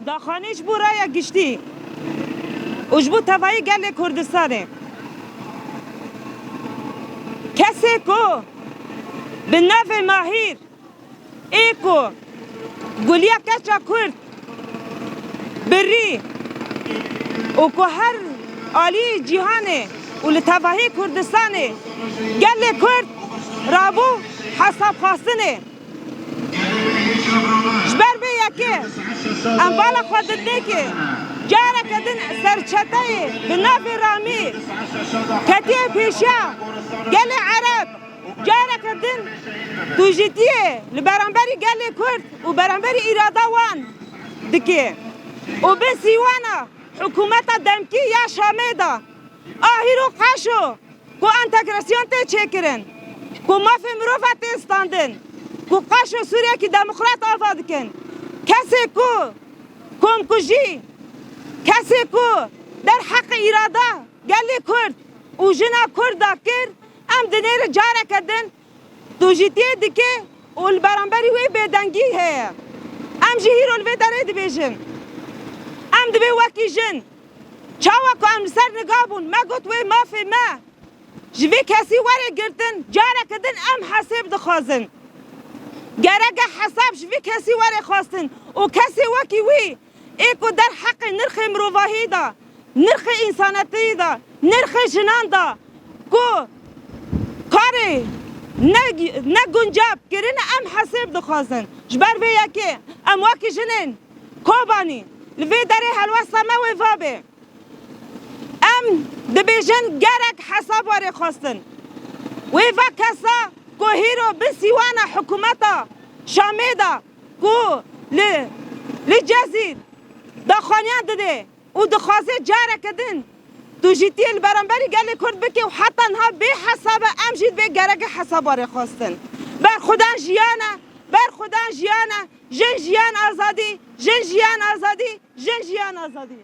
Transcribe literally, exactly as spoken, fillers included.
Daxanî ji bo raya giştî û ji bo tevayî gelê Kurdistanê. Kesê ku bi navê Mahîr ê ku guliya keça Kurd birî û ku her aliyê cîhanê û li tevahî Kurdistanê gelê Kurd rabû hesabxwestinê. Ji ber vê yekê em bala xwe didinê ku careke din serçeteyê bi navê Ramî ketiye pêşiya gelê Ereb. Careke din tûjîtiyê li beramberî gelê Kurd û beramberî îrada wan dike û bi sîwana hikûmeta demkî ya Şamê de a hîro qaşo ku entegrasyon tê çêkirin, ku mafê mirova tê standin, ku qaşo Sûriyekî demokrat ava dikin, kesê ku komkujî, kesê ku derheqê îrada gelê Kurd û jina Kurd da kir, em dinêre careke din tûjîtiyê dike û li beramberî wê bêdengî heye. Em jî hîro li vê derê dibêjin. Em dibê wekî jin, çawa ku em li ser niga bûn, me got wê mafê me ji vê kesî were girtin, careke din em hesêb dixwazin. Gereke hesab ji vê kesî were xwestin û kesê wekî wî ê ku derheqê nirxê mirovahî de, nirxê însanetiyê de, nirxê jinan de ku karê ne, ne guncab kirine em hesêb dixwazin. Ji ber vê yekê em wekî jinên Kobanî li vê derê helwesta me wê va be. Em dibêjin gerek hesab were xwestin. Wê va kesa ku hîro bi sîwana hikûmeta Şamê de ku li, li Cezîr daxwaniyan dide û dixwaze careke din tûjîtiyê li beramberî gelê Kurd bike û heta niha bê hesab e, em jî dibê gereke hesab were xwestin. Berxwedan jiyan e, berxwedan jiyan e, jin jiyan azadî, jin jiyan azadî, jin jiyan azadî.